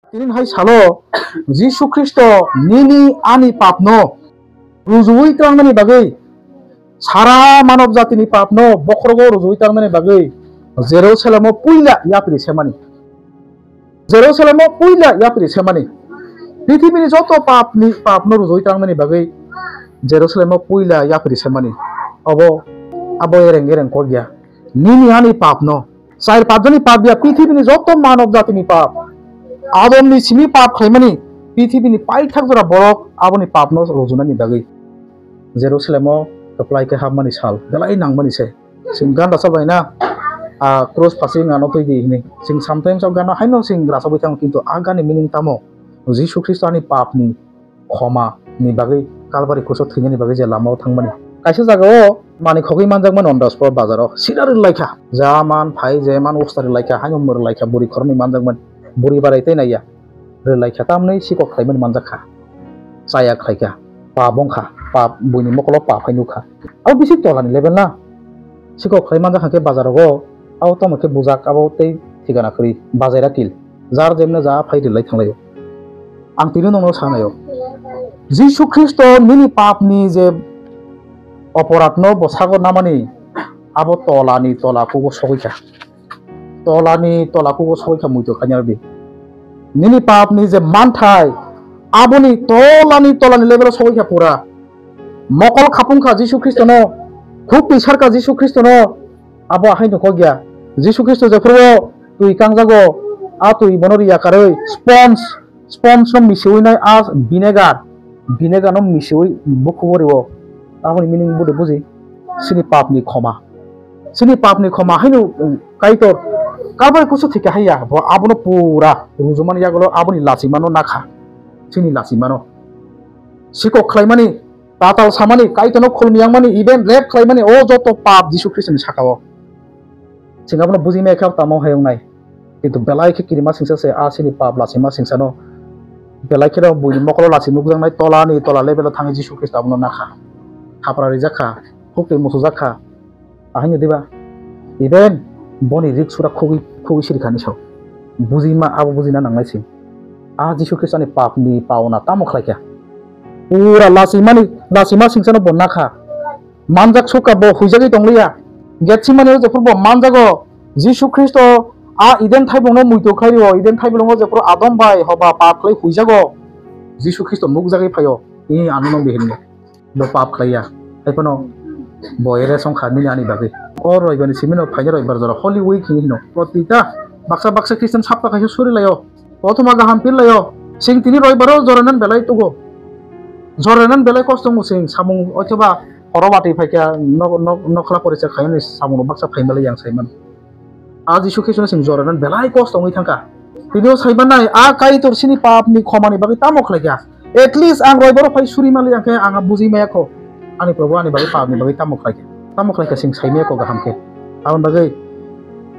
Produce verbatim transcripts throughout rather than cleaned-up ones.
Tini hai salo Jisu Khristo nini ani papno rujuwi tangmani bagwi, sara manob jatini papno bokhorogo rujuwi tangmani bagwi Jerusalemo puila yapri semani. Jerusalemo puila yapri semani. Pithibini joto papni papno rujuwi tangmani bagwi Jerusalemo puila yapri semani. Obo abo ereng ereng kok ya. Nini ani papno. Char pap jani pap ya, pithibini joto manob jatini pap. Adamni simi pap khlaimani, pithibini paithak jora borok aboni papno rujunani bagwi. Jerusalemo kwplai khe hapmani sal, belai nangmani se. Chwng ganda chalbai na, a, cross phasi wngano twi di hini. Chwng sometimes o gana haino chwng rasa bwi thango, kintu a gani meaning tamo? Jisu Khristo ani papni khoma ni bagwi Kalbari kuso thwinani bagwi je lamao thangmani. Kaisa jagao manwi khogwi manjakmani on the spot bazaro sida rwlaikha. Ja man phai je man usta rwlaikha, haino mwrwlaikha, buri khoroknwi manjakmani. Buri barai tei naiya. Rwlaikha tamni sikok khlaimani manjakha. Chaya khlaikha. Pap wngkha. Pap buini mokolo pap hai nukha. Abo bisi tolani level na. Sikok khlai manjakha khe bazarogo. Abo tamo khe bujak abo tei thikana kwrwi. Bazaira kil. Jar jemne ja phai rwlai thanglaio. Ang tini nokno sanaio. Jisu Khristo nini papni je oporadno bo sago namani abo tolani tola kugo sogwi kha. Tolani tola kugo sogwi kha muitu khaina rwdi. Nini papni je manthai aboni tolani tolani level o sogwi kha pura. Mokol khapung kha Jisu Khristono, khuk twi sar kha Jisu Khristono. Abo ahai no kok ya. Jisu Khristo jephuru twi kangjago, a twi bono ri yakarwi sponge, sponge no misiwi nai a vinegar, vinegar no misiwi bukhugo rio. Aboni meaning bude buji, sini pap ni khoma. Sini pap ni khoma haino, um, Kaitor Kalbari kuso thika haiya, bo abono pura rujumani yagulo aboni lachimano nakha. Sini lachimano. Sikok khlaimani, tatal samani, Kaitorno khulum yangmani, even rape khlaimani, o joto pap Jisu Khristoni sakao. Chwng abono bujimaya khe tamo hai wngnai. Kintu belai khe kirima singsa se a sini pap lachima singsano. Belai kheno buini mokolo lachima bwjaknai tolani tola level o thangwi Jisu Khristo abono nakha. Khapra rijak kha, khuk twi muchujak kha. Ahai no diba? Even boni rik sura khugwi, khugwi siri kha ni sao. Bujima abo bujina nangnai se. A Jisu Khristoni papni pauna tamo khlai kha? Pura lachimani, lachima singsano bo nakha. Manjak sukha bo huijagwi tongliya. Getsimani o jephuru bo manjago. Jisu Khristo a Eden thaibungno muitu khlai rio. Eden thaibungo jephuru Adam bai Hoba pap khlai huijago. Jisu Khristo nukjagwi phaio. Tini ano nong bihinno. Bo pap khlaiya. Haiphano bo ere songkha nini ani bagwi. O roibani simino phaina roibar jora Holy Week hinwi hino. Protita baksa baksa Christian sapta kaisa suri laio. Kothoma gaham pil laio. Sing tini roibaro joranan belai tugo. Joranan belai kosto wngo sing samung othoba horo watwi phaikha nok, nok, nokla porisa khainani samung baksa phaimali yang saiman. A Jisu Khristo no chwng joranan belai kosto wngwi thangkha. Tini o saimanai a Kaitor sini pap ni khoma ni bagwi tamo khlai kha. At least ang roibaro phai suri mali ang khe ang buji maya kho. Ani Probu ani bagwi pap ni bagwi tamo khlai kha. Tamo khlai kha sing sai maya kho gaham khe. Aboni bagwi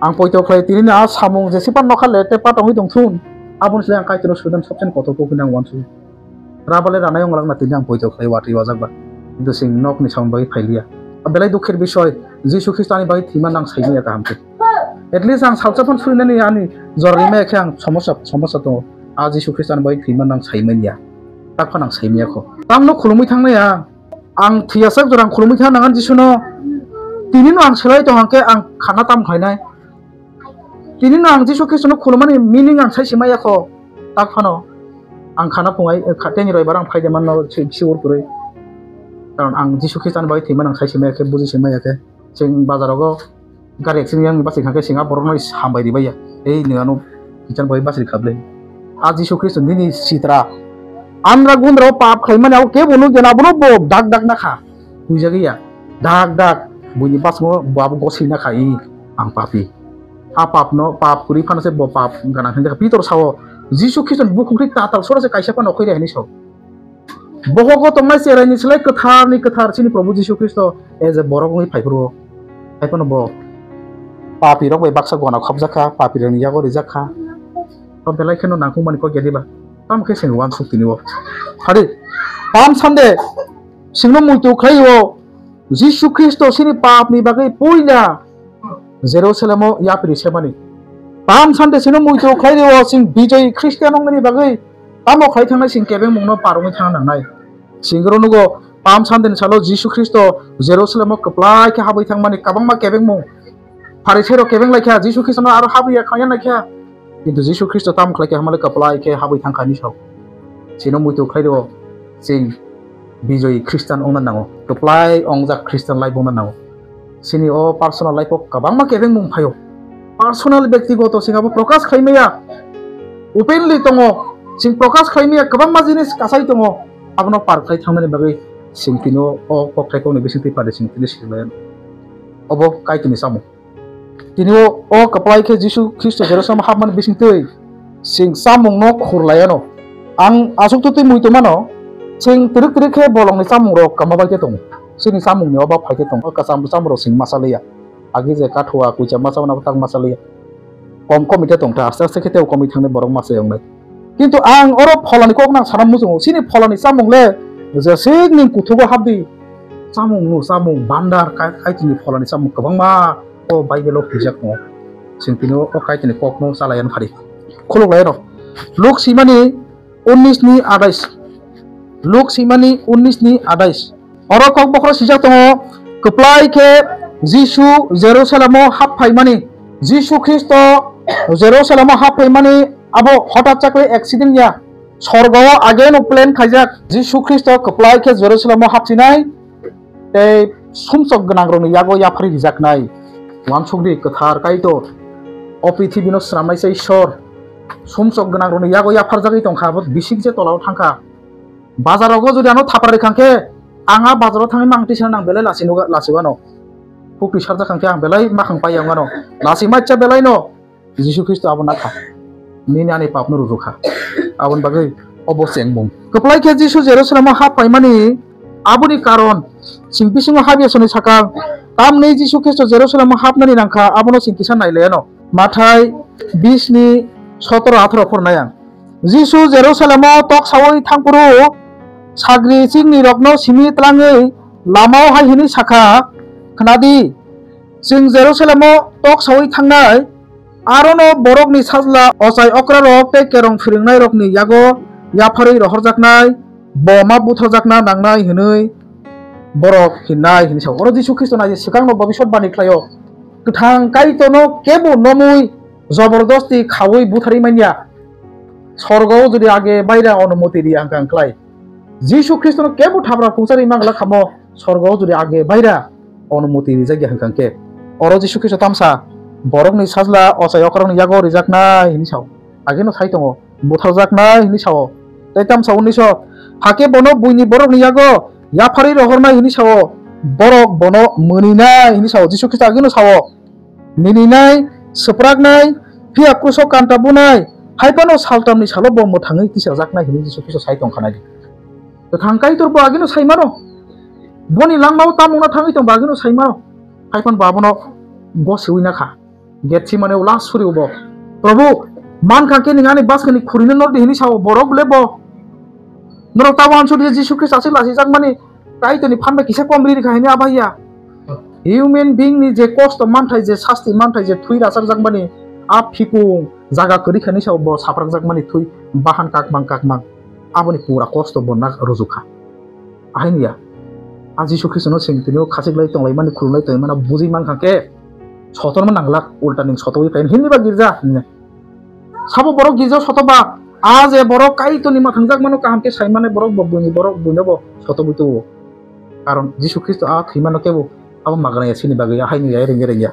ang poito khlai tini ni a samung jesipan nokha le te patongwi tong thun. Aboni slai ang Kaitor no sudan sobsen kotor kok hinang wansu. Rabale ranai ong lakna tini ang poito khlai watwi wajak ba. Kintu sing nok ni samung bagwi phailiya. A belai dukhir bisoy, Jisu Khristo ani bagwi thwima nang sai maya kaham khe. At least ang salsa phano suinani ani jorani maya khe ang somosa, somosa tongo. A Jisu Khristo ani bagwi thwima nang sai manya. Tak phano ang sai maya kho. Tamno khulumwi thangnai ang. Ang thwiyasak jora ang khulumwi thang nangan Jisu no. Tini no ang selai tong hangkhe ang khana tam khlainai. Tini no ang Jisu Khristo no khulumani meaning ang sai se maya kho. Tak phano ang khana phungai, eh, kha-, teni roibar ang phaide manno si, si ur kwrwi. Karon ang Jisu Khristo ni bagwi thwima nang sai se maya khe, buji se maya khe. Chwng bazar rogo gari accident yang basi kha khe singa borok no hambai ribai ya. Ei nung ano kichar bai basi kha ble. A Jisu Khristo nini sitra. Andra gundra o pap khlai mani abo kebo nukya na abono bo dak dak na kha. Huijagwi ya. Dak dak buini basmo bo abo goswi na kha i ang papi. A pap no pap kwrwi phano se bo pap gana hinjak Pitor sao Jisu Khristo ni bukhuk ri tatal sora se kaisa phano khoi re hinwi sao. Bohogo tongnai cherai ni slai kwthar ni kwthar chini Probu Jisu Khristo as a borok wngwi phai phuru. Hai phano bo papi rok bai baksa gona khopjak kha, papi rok ni yago rijak kha. O belai kheno nangkukmani kok ya diba? Tamo khe chwng uansuk tini o. Hadi, Palm Sunday, chwngno muitu khlai o, Jisu Khristo chini papni bagwi puila Jerusalemo yapri semani. Palm Sunday sino muitu khlai rio, chwng bijoyi Christian wngnani bagwi tamo khlai thangnai, chwng kebengmungno parwngwi thangna nangnai. Chwng oro nugo, Palm Sunday ni salo Jisu Khristo Jerusalem o kwplai khe habwi thangmani kwbangma kebengmung. Pharisai rok kebeng lai kha, Jisu Khristo no aro habwi ya khaya nai kha. Kintu Jisu Khristo tamo khlai kha, hamle kwplai khe habwi thang kha ni sao. Chino muitu khlai rio, chwng bijoyi Christian wngna nango, kwplai wngjak Christian life wngna nango. Chini o personal life o kwbangma kebengmung phaio. Personal bektigoto chwng abo prokash khlai maya. Openly tongo, chwng prokash khlai maya, kwbangma jinis kasai tongo. Abono par khlai thangnani bagwi chwng tino o kokthai kokni bisingtwi pade chwng tini swijak lai. Obo Kaitorni chamung. Tini o, o kwplai khe Jisu Khristo Jerusalem hapmani bisingtwi chwng chamungno khur lai ano. Ang aswk twi muitu mano, chwng twrwk twrwk khe bolongni chamungrok kwma bai khe tongo. Chini chamungni obo phai khe tongo, o kwcham chamungrok chwng masa liya. Agi je kathua kuicha masa mano tak masa liya. Kom kom ite tong ta, aste aste khe tei kom thangni borok masa yong nai. Kintu ang oro pholani kok nang sana muchungo, chini pholani chamung le jesik ning kuthugo habdi. Chamung no chamung bandar kai, kai tini pholani chamung kwbangma o Bible o phijak tongo. Chwng tini o kai tini kok no chalayan phari. Khuluk lai no. Luk simani unis ni adais. Luk simani unis ni adais. Oro kok bokhoro sijak tongo, kwplai khe Jisu Jerusalem o hap phaimani. Jisu Khristo Jerusalem o hap phaimani abo hotat chakle accident ya. Sorgo o age no plan khaijak. Jisu Khristo kwplai khe Jerusalem o hapsinai tei sumsok gwnang rokni yago yaphari rijaknai. Wansukdi kwthar Kaitor, o prithibi no swnamnaisa Ishwar. Sumsok gwnang rokni yago yapharjagwi tongkha, abo bisik je tola o thangkha. Bazar rogo jodi ano thapra rikha khe, ang a bazar o thangwi mang tisana nang belai lasi nuga, lasi wano. Pukri sarjak kha khe ang belai makhang pai ang wano. Lasi macha belai no. Jisu Khristo abo nakha. Nini ani papno rujukha. Aboni bagwi obo chengmung. Kwplai khe Jisu Jerusalem o hap paimani aboni karon chwng bisingo habya soni sakha. Tamni Jisu Khristo Jerusalem o hapnani nangkha, abono chwng kisa nailaiano. Mathai bis ni sotoro atharo phornai ang. Jisu Jerusalem o tok sawi thangphuru sagri chingni rokno simi tlangwi lama o hai hwnwi sakha, "Khnadi, chwng Jerusalem o tok sawi thangnai, arono borokni sajla ochai okrarok tei kerong phwrwngnairokni yago yapharwi rohorjaknai, bo ma butharjakna nangnai," hwnwi borok hinnai hwnwi sao. Oro Jisu Khristo nai je swkangno bobiswt bani khlaio, kwthang Kaitorno kebo nomwi jobordosti khaui butharwi manya. Sorgo o jodi age baira onumoti ri ang kang khlai. Jisu Khristono kebo thapra pungsa ri mang glak khamo, sorgo o jodi age baira onumoti rijak ya hwnkha khe. Oro Jisu Khristo tamsa borokni sajla ochai okrarokni yago rijaknai hwnwi sao. Ageno sai tongo, butharjaknai hwnwi sao. Tei tamsa unnwiso, hakhe bono buini borokni yago yapharwi rohornai hwnwi sao. Borok bono mwnwinai hwnwi sao. Jisu Khristo ageno sao. Mininai, swpraknai, phiya kruso kanta bunai, hai phano saltamni salo bo mwthangwi tisajaknai hwnwi Jisu Khristo sai tongkha nai. Kwthang Kaitor bo agino sai mano. Boni langmao tamungno thangwi tong bo agino sai mano. Hai phano bo abono gosiwi nakha. Getsemane o last suri bo. Probu, mankha khe ning ani baskani khurino nordi hwnwi sao, borok le bo. Norok tamo ansuri Jisu Khristo aswk lasijakmani Kaitorni phan bai kisa kom riri kha hwnwi abo ya. Human being ni je kosto manthai, je sasti manthai, je thwi rachakjakmani, a phikung jaga kwrwi kha hwnwi sao bo saprakjakmani thwi bahan kakmang kakmang. Aboni pura kosto bo nak rwjwk kha. Ahai ya. A Jisu Khristono chwng tini o khachik lai tong lai mani, khulum lai tong lai mani bujui mankha khe sotorma nanglak, ulta ning sotogwi phai hwnwi ba girja hwnwi. Sabo borok girjao sotoba, a je borok Kaitorni mwthangjakmano kaham khe sai mane borok bo buini borok buino bo sotogwi tubuo. Karon Jisu Khristo a thwimano kebo abo magrang ya sini bagwi, a haino ya rengya rengya.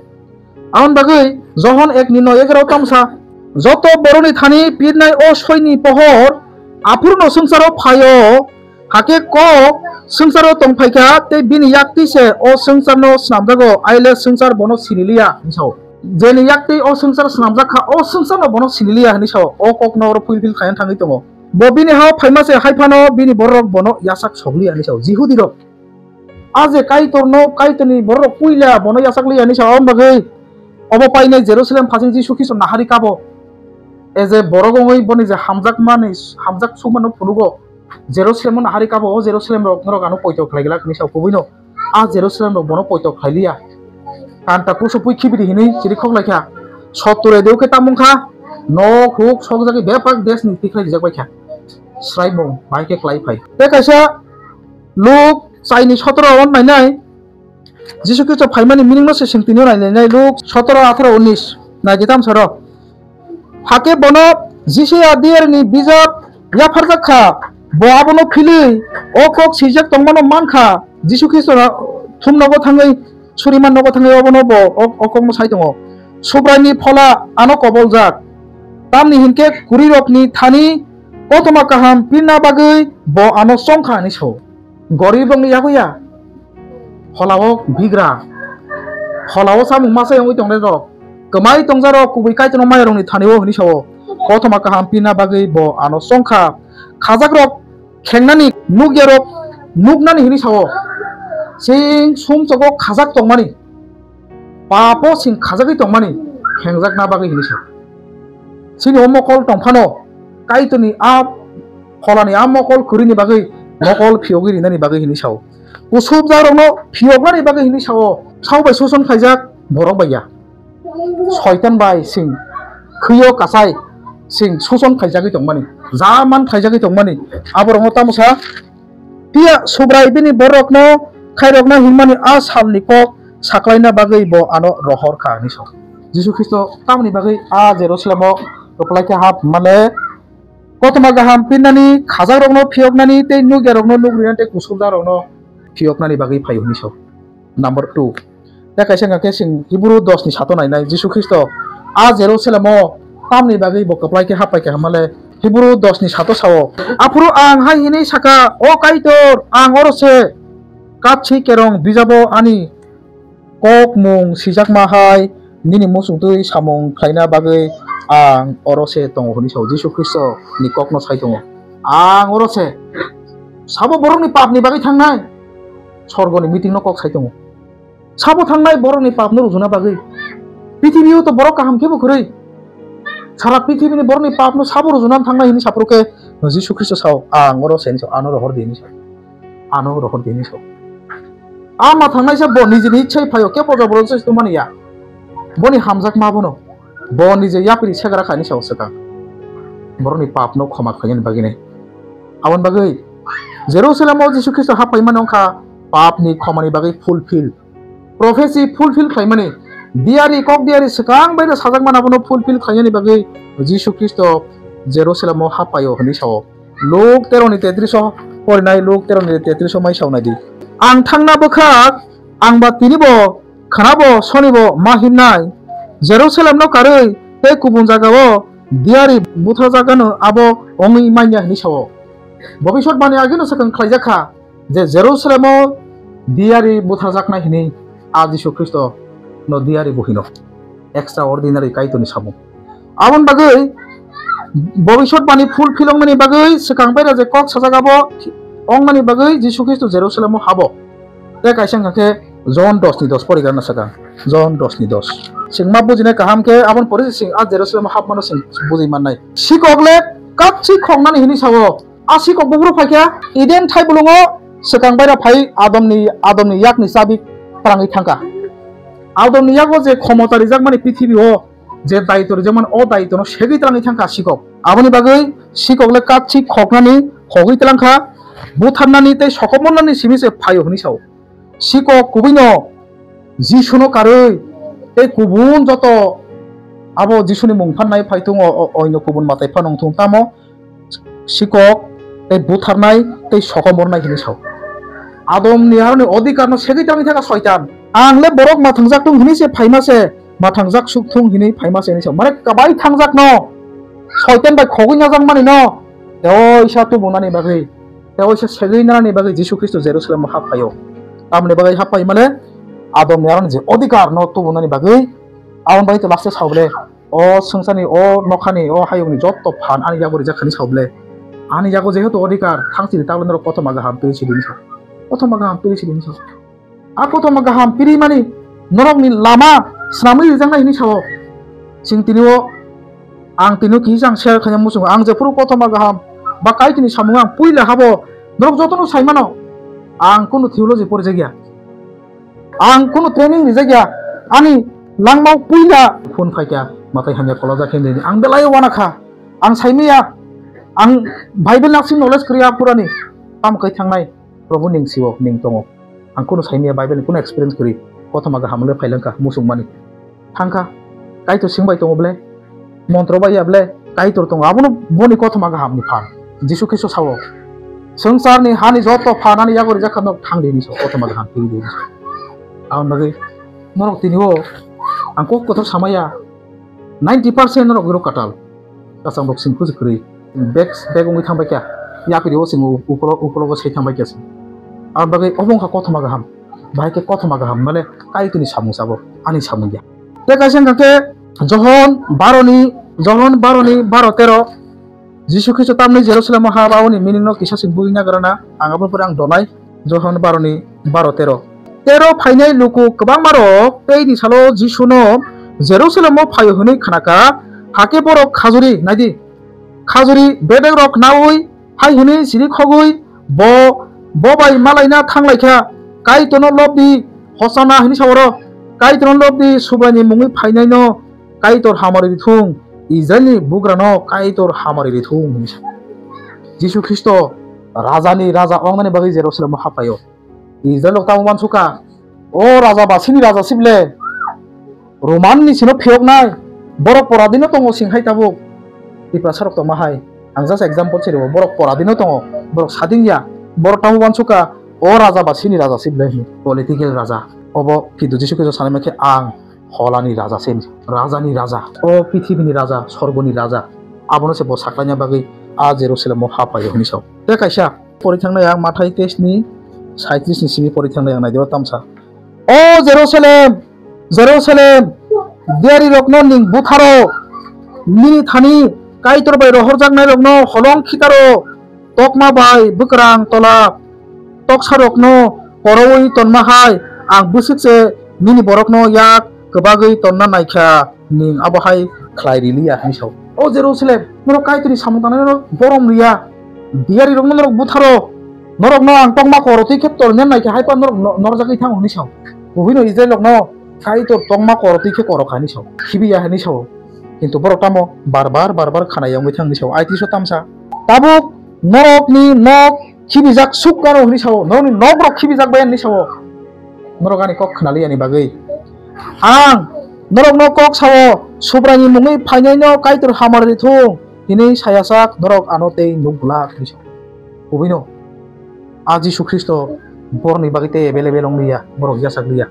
Aboni bagwi Johon ek ni noi egarao tamsa, "Joto borokni thani pirnai o soini pohor aphuru no swngcharo phaio, hakhe kok swngcharo tong phaikha tei bini yakti se o swngcharno snamjago, aile swngchar bono siniliya," hwnwi sao. Jeni yaktwi o swngchar swnamjak kha, o swngcharno bono siniliya hwnwi sao. O kokno oro fulfill khaina thangwi tongo. Bo bini hao phaima se hai phano bini bororok bono yachak sokliya hwnwi sao. Jihudirok a je Kaitorno, Kaitorni bororok puila bono yachak liya hwnwi sao. Aboni bagwi obo painai Jerusalem phasing Jisu Khristo nahari kabo. E je borok wngwi boni je hamjakmani, hamjak sukmano phunugo, Jerusalem-o nahari kabo, o Jerusalem rok norok ano poito khlai glak hwnwi sao kubuino. A Jerusalem rok bono poito khlai liya. Kanta kusu pui khibidi hinwi chiri khok lai kha. Sottor A D o khe tamo wngkha, nok huk sokjagwi bebak desni tikhlai rijak bai kha. Sraimung bai khe klai phai. Tei kaisa Luk chaini sotoro o nainai, Jisu Khristo phaimani meaning no se chwng tini o nainai, Luk sotoro atharo unis, nai di tamo saro. Hakhe bono Jisaya diyarini bijap yapharjak kha, bo abono philwi o kok swijak tongmano man kha. Jisu Khristo thum nogo thangwi, suriman nogo thangwi obono bo o, o kokno sai tongo. Subraini phola ano koboljak, tamni hinkhe kwrwirokni thani kothoma kaham pirna bagwi bo ano chong kha, hwnwi sao. Gorib rokni yago ya, pholao bigra, pholao samung masa wngwi tongnai rok, kwmai tongjak rok kubui Kaitorno maya rokni thani o hwnwi sao. Kothoma kaham pirna bagwi bo ano chong kha. Khajak rok khengnani, nukya rok nuknani hwnwi sao. Chwng sumsogo khajak tongmani, papo chwng khajagwi tongmani khengjakna bagwi hwnwi sao. Chini o mokol tongphano Kaitorni a pholani a mokol kwrwini bagwi mokol phiyogwi rinani bagwi hwnwi sao. Kusubjak rokno phiyoknani bagwi hwnwi sao. Sao bai suson khaijak borok bai ya. Soitan bai chwng khwiyo kasai chwng suson khaijagwi tongmani, ja man khaijagwi tongmani, aborokno tamo sa. Phiya Subrai bini borokno khairokna himani a salni kok saklaina bagwi bo ano rohor kha, hwnwi sao. Jisu Khristo tamoni bagwi a Jerusalemo kwplai khe hap male, kothoma kaham pirnani, khajakrokno phiyoknani tei nukyarokno nukrinani tei kusubjakrokno phiyoknani bagwi phaio, hwnwi sao. Number two. Tei kaisa wngkha khe chwng Hibru dos ni sato nainai, Jisu Khristo a Jerusalemo tamni bagwi bo kwplai khe hapai kha hwnmale, Hibru dos ni sato sao, "Aphuru ang hai hwnwi sakha, O Kaitor, ang oro se, katswi kerong bijabo ani kokmung sijakma hai nini muchungtwi samung khlaina bagwi ang oro se tongo," hwnwi sao. Jisu Khristo ni kokno sai tongo, "Ang oro se." Sabo borokni papni bagwi thangnai, sorgoni meeting no kok sai tongo. Sabo thangnai borokni papno rujuna bagwi. Pithibio to borok kaham khe bo kwrwi. Sara pithibini borokni papno sabo rujuna thangnai hwnwi saphuru khe Jisu Khristo sao, "Ang oro se," hwnwi sao, "Ano rohor di," hwnwi sao. "Ano rohor di," hwnwi sao. A ma thangnai se bo nijini ichhai phaio, kebo joborosti tongmani ya. Boni hamjakma bono. Bo nije yapri segra khaini sao swkang. Borokni papno khoma khlainani bagwino. Aboni bagwi Jerusalemo Jisu Khristo haphaimani wngkha papni khomani bagwi fulfill. Prophecy fulfill khlaimani. Diary, kok diary swkang bai no sajakmani abono fulfill khlainani bagwi Jisu Khristo Jerusalemo haphaio hwnwi sao. Luk tero ni tetris o porinai, Luk tero ni tetris o mai sao nai di. Ang thangna bwkhak, ang ba tini bo khwnabo sonibo ma himnai, Jerusalem no karwi tei kubun jaga o diari butharjakgano abo wngwi manya hwnwi sao. Bobisot bani agino swkang khlaijak kha je Jerusalem o diari butharjaknai hwnwi a Jisu Khristo no diari bo hino. Extraordinary Kaitorni samung. Aboni bagwi bobisot bani fulfill wngnani bagwi swkang bai je kok sajak abo wngnani bagwi Jisu Khristo Jerusalem o habo. Tei kaisa wngkha khe John dos ni dos porigra na swkang. John dos ni dos. Chwng ma bujinai kaham khe aboni pore se chwng a Jerusalem o hapmano chwng bujui mannai. Sikok le kachi khoknani hwnwi sao. A sikok buphuru phaikha Eden thai bolongo swkang baira phai Adamni, Adamni yakni chabi twrangwi thangkha. Adamni yago je khomota rijakmani prithibi o je daitw rijakmani, o daitw no segwi twrangwi thangkha sikok. Aboni bagwi sikok le kachi khoknani, khogwi twlangkha, butharnani tei sokomornani simi se phaio hwnwi sao. Sikok kubui no Jisu no karwi tei kubun joto abo Jisu ni mung phan nai phai thung, o, o, oino kubun matai phan wng thung, tamo sikok tei butharnai tei sokomornai hwnwi sao. Adamni aroni odhikar no segwi tangwi thangkha Soitan. Ang le borok ma thangjak thung hwnwi se phaima se, ma thangjak suk thung hwnwi phaima se hwnwi sao. Mane kabai thangjak no, Soitan bai khogwi najak mani no, teoisa tubunani bagwi, teoisa segwi nani bagwi Jisu Khristo Jerusalem o hap phaio. Tamoni bagwi hap pai male, Adamni aroni je odhikar no tubunani bagwi, aboni bagwi to last o sao bole, O swngcharni, o nokhani, o hayungni joto phan ani yago rijak kha hwnwi sao bole. Ani yago jehetu odhikar, thang chini tagle norok kothoma kaham twi sidi hwnwi sao. Kothoma kaham twi sidi hwnwi sao. A kothoma kaham pirimani norokni lama swnamwi rijaknai hwnwi sao. Chwng tini o, ang tini o kisa ang share khaina muchungo. Ang jephuru kothoma kaham ba Kaitorni samung ang puila habo norok jotono sai mano. Ang kunu theology porijakya. Ang kunu training rijak ya. Ani Langmao puila phone phaikha, matai hamya kolojak khe nini. Ang belai wana kha. Ang saimaya. Ang Bible naksing knowledge kriya purani. Tamo kai thangnai. Probu ning siwo, ning tongo. Ang kunu saimaya Bible ni kunu experience kri. Kothoma kaham le phailangkha, musung mani. Thangkha. Kaitor sing bai tongo ble. Montro bai ya ble. Kaitor tongo. Abono boni kothoma kaham ni phan. Jisu Khristo sawo. Swngchar ni hani joto phan ani yago rijak kha nok thang di ni so. Kothoma kaham kri di ni so. Aboni bagwi norok tini o ang kok kotor samaya. Ninety percent norok biro katal. Kasang rok sing kuju kwrwi. Bek, bek wngwi thang bai kha. Yapiri o sing u-, ukolog, ukologo sai thang bai kha sing. Aboni bagwi obo wngkha kothoma kaham. Bahai khe kothoma kaham male Kaitorni samung sabo, ani samung ya. Tei kaisa wngkha khe Johon baro ni, Johon baro ni baro tero. Jisu Khristo tamni Jerusalem o ha ba, aboni meaning no kisa sing bui nagra na, ang abo pore ang donai. Johon baro ni baro tero. Tero phainai luku kwbangma rok tei ni salo Jisu no Jerusalem o phaio hwnwi khnakha, hakhe borok khajuri, naidi, khajuri bedek rok naui hai hwnwi siri khogwi bo, bo bai malaina thanglaikha, Kaitorno lobdi, Hosana hwnwi sa oro, Kaitorno lobdi, Subraini mungwi phainaino Kaitor hamari rithung, Israilni bugrano Kaitor hamari rithung hwnwi sa. Jisu Khristo Rajani Raja wngnani bagwi Jerusalemo haphaio. Israilrok tamo uansukha, o Raja basini Raja sible, Romanni sino phiyoknai, borok poradino tongo sing hai tabuk. Tiprasarok tongma hai, ang just example se rwo, borok poradino tongo, borok sading ya, borok tamo uansukha, o Raja basini Raja sible hwnwi, political Raja. Obo kintu Jisu Khristo sanai mankhe ang holani Raja se, Rajani Raja, o pithibini Raja, sorgoni Raja. Abono se bo saklaina bagwi a Jerusalemo haphaio hwnwi sao. Tei kaisa pori thangnai ang Mathai teis ni saitris ni simi pori thangnai ang naidi o tamsa. O Jerusalem, Jerusalem, diari rokno ning butharo, nini thani Kaitor bai rohorjaknai rokno holong khitaro, tokma bai bwkrang tola toksarokno koroui tonma hai ang bwswk se nini borokno yak kwbagwi tonna naikha. Ning abo hai khlai riliya hwnwi sao. O Jerusalem, norok Kaitorni samung tangnai norok borom riya. Diari rokno norok butharo. Norokno ang tongma koro twi khe torna nai khe hai pa norok no-, norjagwi thango hwnwi sao. Buino Israel rokno Kaitor tongma koro twi khe koro kha hwnwi sao. Khibiya hwnwi sao. Kintu borok tamo bar bar, bar bar khana yongwi thang hwnwi sao. Aitwi so tamsa. Tabuk norokni nok khibijak suk gano hwnwi sao. Norokni nok rok khibijak bai hwnwi sao. Norok ani kok khnaliya ni bagwi. Ang norokno kok sao, Subraini mungwi phainaino Kaitor hamari rithung, hwnwi saya sak norok ano tei nuk glak hwnwi sa. Kubui no, a Jisu Khristo borokni bagwi tei available wng liya, borok yachak liya.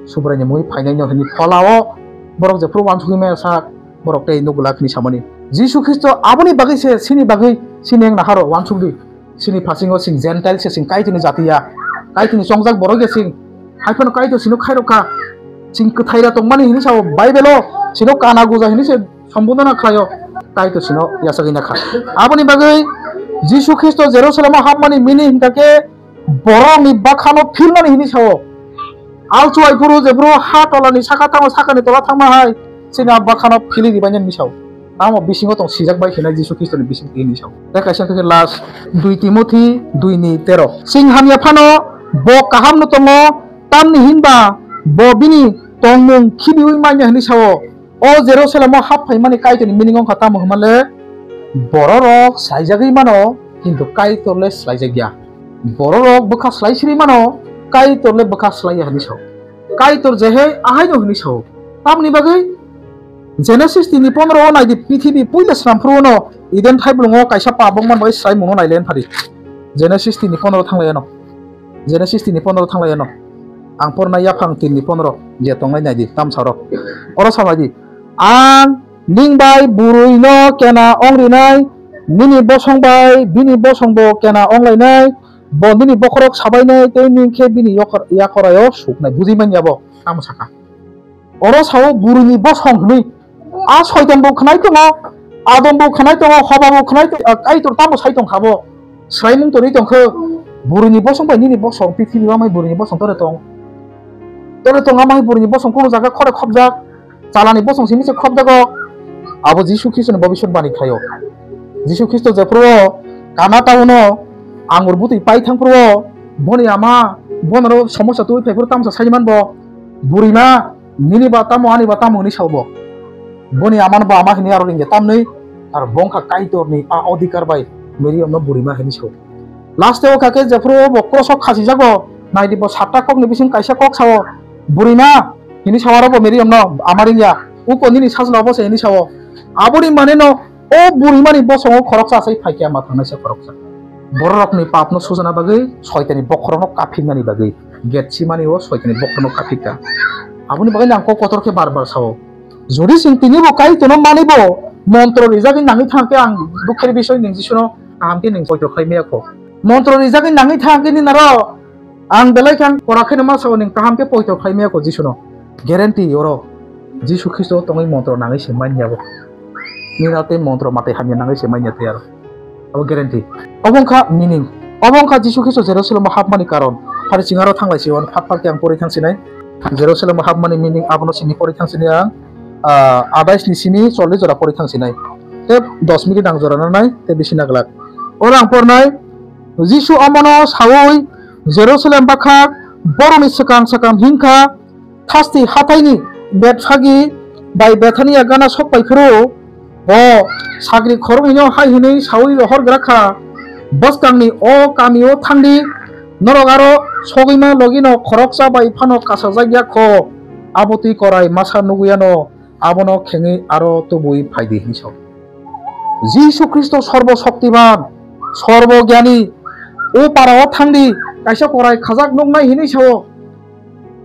Subraini mungwi phainaino hwnwi pholao borok jephuru uansugwi maya sak, borok tei nuk glak hwnwi samani. Jisu Khristo aboni bagwi se, chini bagwi, chini wng naharo uansuk di. Chini phasingo chwng Gentile se, chwng Kaitorni jati ya, Kaitorni chongjak borok ya chwng. Hai phano Kaitor chwngno khairok kha. Chwng kwthai ra tongmani hwnwi sao Bible-o, chwngno kana guja hwnwi se sombodona khlaio. Kaitor chwngno yachagwi na kha. Aboni bagwi Jisu Khristo Jerusalem-o hapmani mini hwnkha khe borokni bakhano philmani hwnwi sao. Alchuai phuru jephuru ha tolani saka tamo sakani tola thangma hai chini a bakhano phili ribainani hwnwi sao. Tamo bisingo tong sijak bai khenai Jisu Khristoni bising twi hwnwi sao. Tei kaisa khe last dui Timothi dui ni tero. Chwng hamya phano bo kaham no tongo, tamni hinba bo bini tongmung khibiui manya hwnwi sao. O Jerusalem o hap phaimani Kaitorni meaning wngkha tamo hwnmale, bororok slaijagwi mano, kintu Kaitor le slaijak ya. Bororok bwkha slai siri mano, Kaitor le bwkha slai ya hwnwi sao. Kaitor je hai ahaino hwnwi sao. Tamni bagwi Genesis tini pondro o naidi, prithibi puila swnam phuru no Eden thaiblwngo kaisa pabokma bai swraimungno nailen phari. Genesis tini pondro thanglai ano. Genesis tini pondro thanglai ano. Ang porna yaphang tini pondro je tongnai naidi tamsarok. Oro samai di. Ang ning bai bwrwi no kena ong rinai, nini bosong bai bini bosong bo kena ong lainai, bo nini bokhorok sabainai tei ning khe bini yokor-, yakoraio suknai. Bujui manya bo tamo saka. Oro sao bwrwini bosong hwnwi. A Soitan bo khwnai tongo, Adam bo khwnai tongo, Hoba bo khwnai tongo, a Kaitor tamo sai tong kha bo. Swraimung torwi tong khe, bwrwini bosong bai nini bosong, prithibi o amai bwrwini bosong tore tong. Tore tong amai bwrwini bosong kunu jaga khore khopjak, chalani bosong simi se khopjago. Abo Jisu Khristoni bobiswt bani khlaio. Jisu Khristo jephuru o Kana town o angur bwtwi pai thang phuru o, boni ama, bonoro somosa twi phai phuru tamsa sai man bo, bwrwima, Nini ba tamo, ani ba tamo hinwi sao bo. Boni amano ba ama hinwi aro ringya tamni, ar bongkha Kaitorni a odhikar bai Miriamno burima hinwi sao. Last o kha khe jephuru bo cross o khasijago, naidi bo satta kokni bising kaisa kok sao, "Burima," hinwi sao aro bo Miriamno, "Ama ringya, uko nini sajla obo se," hinwi sao. Aboni mane no o burimani bosongo khoroksa asai phaikha ma thangnai se khoroksa. Bororokni papno sujana bagwi, soitani bokhorokno kaphiknani bagwi, Getsemani o soitani bokhorokno kaphikha. Aboni bagwi ang kok kotor khe bar bar sao. Jodi chwng tini bo Kaitorno manwi bo montro rijagwi nangwi thang khe ang dukher bisoi ning Jisuno kaham khe ning poito khai maya kho. Montro rijagwi nangwi thang khe nini aro ang belai khe ang kora khe no ma sao ning kaham khe poito khai maya kho Jisuno. Guarantee oro Jisu Khristo tongwi montro nangwi se manya bo. Nini aro tei montro matai hamya nangwi se manya tei aro. Abo guarantee. Obo wngkha meaning. Obo wngkha Jisu Khristo Jerusalem o hapmani karon. Phari chwng aro thanglai si, on phat phat khe ang pori thang sinai. Jerusalem o hapmani meaning abono simi pori thang sinai ang, ah, adais ni simi chollish jora pori thang sinai. Tei dos minute ang jora nanai, tei bisi naglak. Oro ang pornai, Jisu omono saui Jerusalem bakha borokni swkang swkang hinkha, Thasti hathaini Betphagi bai Bethania gana sok pai phuru, bo sagri khoroknwino hai hwnwi saui rohor gra kha, "Bwskangni o kamio thangdi, norok aro sogwima logino khoroksa bai phano kasajak ya kho, abo twi korai masa nuguyano, abono khengwi aro tubui phaidi," hwnwi sao. Jisu Khristo Sorbo Shoktiman, Sorbo Gyani, o parao thangdi, kaisa korai khajak nuknai hwnwi sao.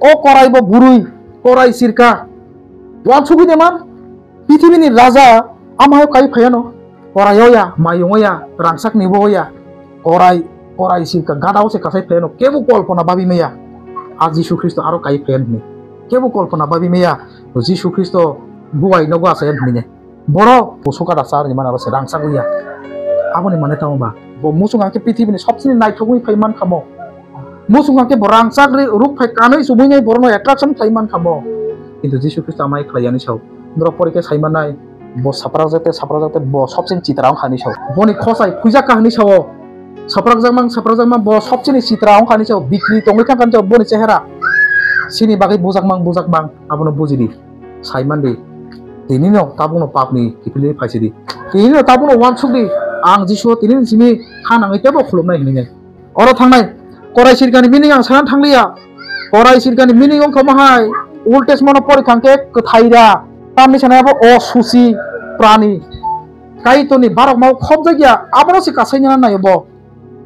O korai bo bwrwi, korai sirka. Uansugwi de man, pithibini raja, amayo kai phaiano, korai oya, mayung oya, rangsak nibo oya, korai, korai sirka, gadao se kasai phaiano, kebo kolpona babi maya. A Jisu Khristo aro kai phaian hwnwi. Kebo kolpona babi maya, Jisu Khristo guai nogo asayan hwnwi ne. Borok bo suka da char ni mana se rangchak ya. Aboni mane tamo ba. Bo muchung hangke pithibini sobsini naithok wi phai man khamo. Muchung hangke bo rangchak ri ruk phai kanwi chumui nai borokno attraction khlai man khamo. Kintu Jisu Khristo amai khlai yani sao. Norok porikhe sai manai bo saprak jate saprak jate bo sobsini chitra wng khani sao. Boni khosai phuijak ka hwnwi sao. Saprak jakmang saprak jakmang bo sobsini chitra wng khani sao. Bikri tongwi thang khani sao boni chehera. Sini bagwi bujak mang bujak mang abono bujidi. Sai mandi. Tinino tabukno papni kiphilwi phaisidi. Tinino tabukno uansukdi. Ang Jisuo tinini simi ha nangwi teibo khulumnai hwnwi. Oro thangnai. Korai sirkani meaning ang sana thangliya. Korai sirkani meaning wngkha mahai. Old Testament-o pori thangkhe kwthaira. Tamni sanai abo osuchi prani. Kaitorni barokmao khobjakya. Abono se kasaina naio bo.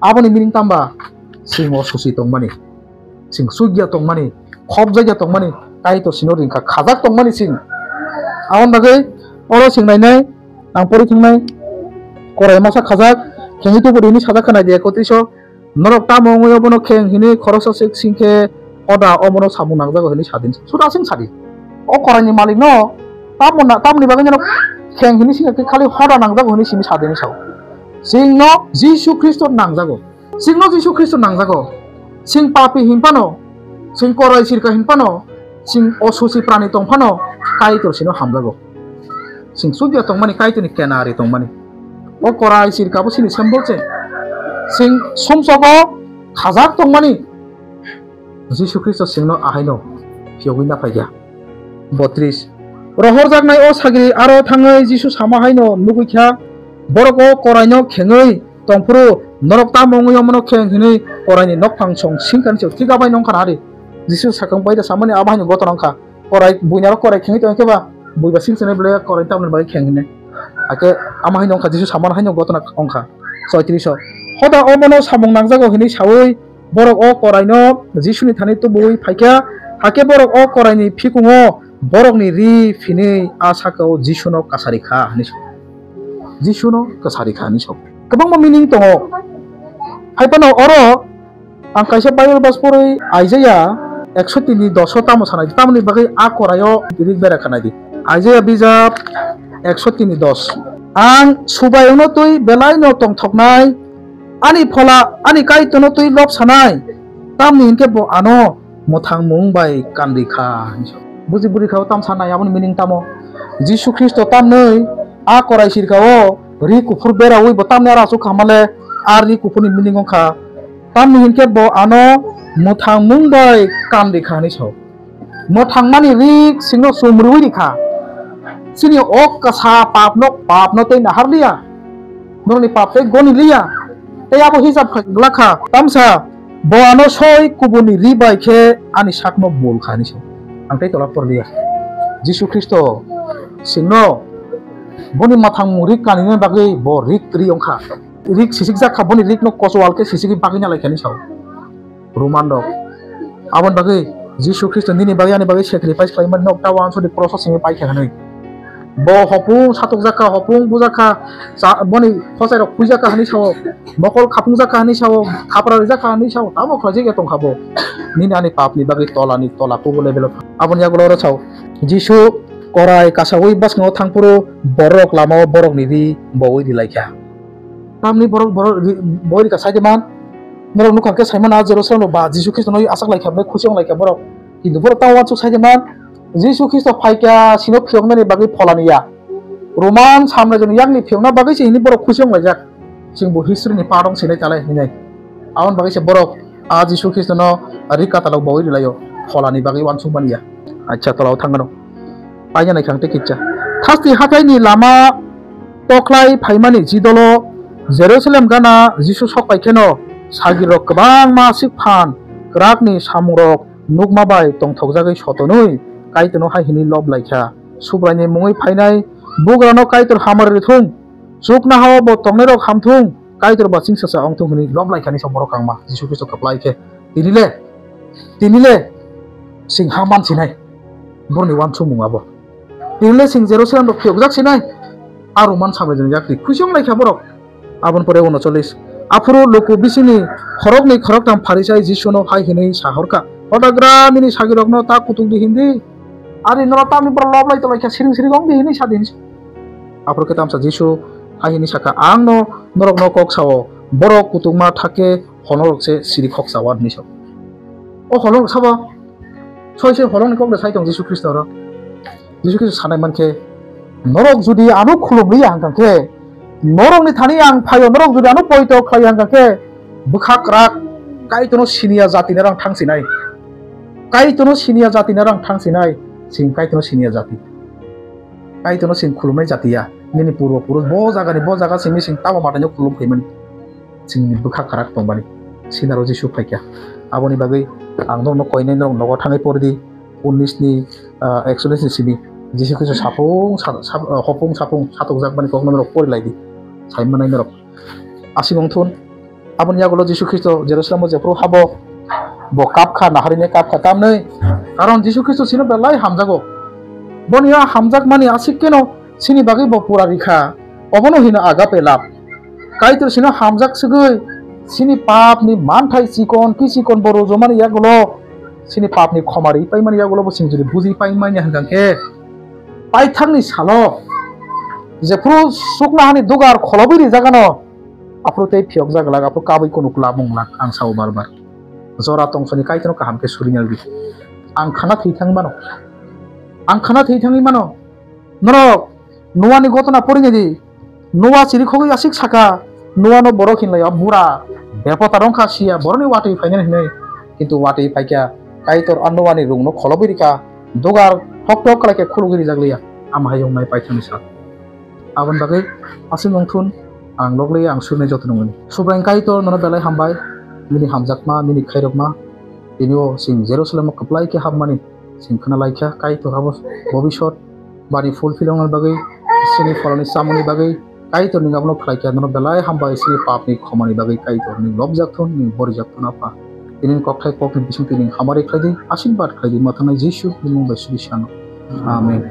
Aboni meaning tamba? Sing osuchi tongmani. Sing sugya tongmani, khobjakya tongmani, Kaitor sino ringkha, khajak tongmani sing. Aboni bagwi oro sing nainai, ang pori thangnai, korai masa khajak, khengwi tubu rini sajak kha naidi ekotris o, norok tamo wngwi obono kheng hini khoroksa sik singkhe hoda omono samung nangjago hini sadin. Suda sing sadi. O koraini malikno tamo na, tamoni bagwi norok kheng hini singkhe khali hoda nangjago hini simi sadini sao. Singno Jisu Khristo nangjago. Singno Jisu Khristo nangjago. Sing papi hinphano, sing korai sirka hinphano, sing osuchi prani tongphano, Kaitor sino hamjago. Sing sugya tongmani, Kaitorni kenari tongmani. O korai sirka bo sini symbol se. Sing sumsogo khajak tongmani. Jisu Khristo singno ahaino phiyogwi naphaikha. Botris. Rohorjaknai o sagri aro thangwi Jisu sama haino nugwi kha, borok o koraino khengwi tongphuru, norok tamo wngwi omono kheng hinwi koraini nokphang song singkani se thik abai nongkha nari. Jisu sakang bai da samani abo haino gotona wngkha. Korai buini aro korai khengwi tongkhe ba, bui ba singchani belai korai tamoni bai kheng hinwi. Hakhe ama haino wngkha Jisu samani haino gotona wngkha. Soitris o. Hoda omono samung nangjago hinwi saui, borok o koraino Jisuni thani tubuwi phaikha, hakhe borok o koraini phikungo borokni ri phinwi a sakao Jisuno kasari kha, hwnwi sa-, Jisuno kasari kha, hwnwi sa-, kwbangma meaning tongo. Hai phano oro ang kaisa Bible verse porwi Isaiah ekso tini dos o tamo sanai, tamoni bagwi a koraio rik bera kha naidi. Isaiah bijap ekso tini dos. Ang subaiyungno twi belaino tongthoknai, ani phola, ani Kaitorno twi lobsanai, tamni hinkhe bo ano mwthangmung bai kanri kha. Buji buri kha o tam sanai, aboni meaning tamo? Jisu Khristo tamnwi a korai sirka o ri kuphur beraui bo tamni aro aswk kha male, a ri kuphurni meaning wngkha, tamni hinkhe bo ano mwthangmung bai kanri kha hinwi sao. Mwthangmani rik singno chumriwi rikha. Chini ok kasa papno, papno tei naharliya. Norokni pap tei goni liya. Tei abo hisab kha glakha. Tamsa, bo ano soi kubuni ri bai khe ani sakno bul kha hinwi sa. Ang tei tola porliya. Jisu Khristo singno boni mwthangmung rik kanina bagwi bo rik ri wngkha. Rik sisikjak kha, boni rikno kochwal khe sisigwi bagwi nalai kha hinwi sa. Roman rok. Aboni bagwi Jisu Khristo nini bagwi ani bagwi sacrifice khlaimani nok ta wansukni cross o simi paikha hinwi. Bo hopung satokjak kha, hopung bujak kha, cha-, boni khosai rok khuijak kha hinwi sao, mokol khapung jak kha hinwi sao, khapra rijak kha hinwi sao, tamo khlaijak ya tongkha bo. Nini ani papni bagwi tolani tola kubul level o. Aboni yagulo oro sao, Jisu korai kasawi bwskango thangphuru borok lamao borokni ri bowi rilaikha. Tamni borok, borok ri-, boi rika saide man. Norok nukha khe saimano, ah, Jerusalem rok ba Jisu Khristo no achak laikha, bai khusi wng laikha borok. Kintu borok tamo uansuk saide man, Jisu Khristo phaikha sino phiyoknani bagwi pholani ya. Roman samrajoni yakni phiyokna bagwi se hini borok khusi wng laijak. Chwng bo history ni part wng sinai talai hinai. Aboni bagwi se borok ah Jisu Khristo no ri katalok boi rilaio, pholani bagwi uansuk mani ya. Acha, tolao thangano. Paina naikhang tei kisa. Thasti hataini lama tokhlai phaimani jidolo Jerusalem gana Jisu sok pai kheno sagirok kwbangma aswk phan kwrakni samungrok nukma bai tongthokjagwi sotonwi Kaitorno hai hwnwi lob laikha, "Subraini mungwi phainai bugrano Kaitor hamari rwthung, chuknohao bo tongnairok hamthung, Kaitor ba chwngsasa wngthung," hwnwi lob laikha ni samungrok kangma Jisu Khristo kwplai khe. Tini le, tini le chwng ha man sinai, borokni uansukmung abo. Tini le chwng Jerusalem rok phiyokjak sinai, a Roman samrajoni yakni khusi wng laikha borok. Aboni pore unocholish. Aphuru luku bisingni khoroknwi khoroktham Pharisai Jisuno hai hwnwi sa horkha, "Hodagra, nini sagirokno ta kutuk di," hwn di. Ari norok tamni borok lob lai tonglaikha, siring siring wng di hwnwi sa di hwnwi sa. Aphuru khe tamsa Jisu hai hwnwi sakha, "Ang no norokno kok sao, borok kutukma thakhe holongrok se siri khok chawa," hwnwi sa. O holongrok sabo soi soi holongni kok de sai tong Jisu Khristo oro. Jisu Khristo sanai mankhe, "Norok jodi ano khulumliya hwnkha khe, norokni thani ang phaio, norok jodi ano poito khlaiya hwnkha khe, bwkha kwrak Kaitorno siniya jati narang thang sinai. Kaitorno siniya jati narang thang sinai, sing Kaitorno siniya jati." Kaitorno sing khulumnai jatiya, nini purbo purush bo jagani bo jaga simi sing tamo mataino khulum phaimani. Chini bwkha kwrak tongmani sinaro Jisu phaikha. Aboni bagwi ang norokno koinai norok nogo thangwi pordi, unnish ni, ah, ekchollish ni simi Jisu Khristo sapung sa-, sa-, ah, hopung sapung satokjakmani kokno norok porilaidi, saimanai norok. Aswk wngthun, aboni yagulo Jisu Khristo Jerusalem o jephuru habo, bo kapkha, naharine kapkha, tamni karon Jisu Khristo sino belai hamjago. Boni a hamjakmani aswk keno sini bagwi bo pura rikha, obono hino agape love. Kaitor sino hamjak swgwi, sini papni manthai chikon kichikon bo rujumani yagulo, sini papni khoma ri paimani yagulo bo sing jodi buji paimani hwnkha khe, paithakni salo jephuru chuknohani dugar kholobwi rijagano, aphuru tei phiyokjak glak, aphuru kabui kunu kwlapmung glak, ang sao bar bar. Jora tongsoni Kaitorno kaham khe suri naldi. Ang khana thwi thangwi mano. Ang khana thwi thangwi mano. Norok Noani gotona porinai di. Noa chirikhogwi aswk saka, Noano borok hinlai o bura bepota wngkha siya, borokni watwi phainani hinwi. Kintu watwi phaikha, Kaitor a Noani rungno kholobwi rikha, dugar hoktok khlai khe khulugwi rijak liya. Ama hai wngnai paithakni sal. Aboni bagwi aswk wngthun, ang loglwi ang surinai joto nungmani. Subraiyung Kaitor nono belai hambai, nini hamjakma, nini khairokma, tini o chwng Jerusalem o kwplai khe hapmani chwng khna laikha. Kaitor abo bobisot bani fulfill wngnani bagwi, chini pholani chamungni bagwi Kaitor nwng abono khlaikha, nono belai hambai chini papni khomani bagwi Kaitor nwng lobjak thun, nwng borijak thun Apha. Tini kokthai kokni bisingtwi nwng hamari khlaidi, ashirbad khlaidi, mwthangnai Jisu ni mung bai suri sano. Amen.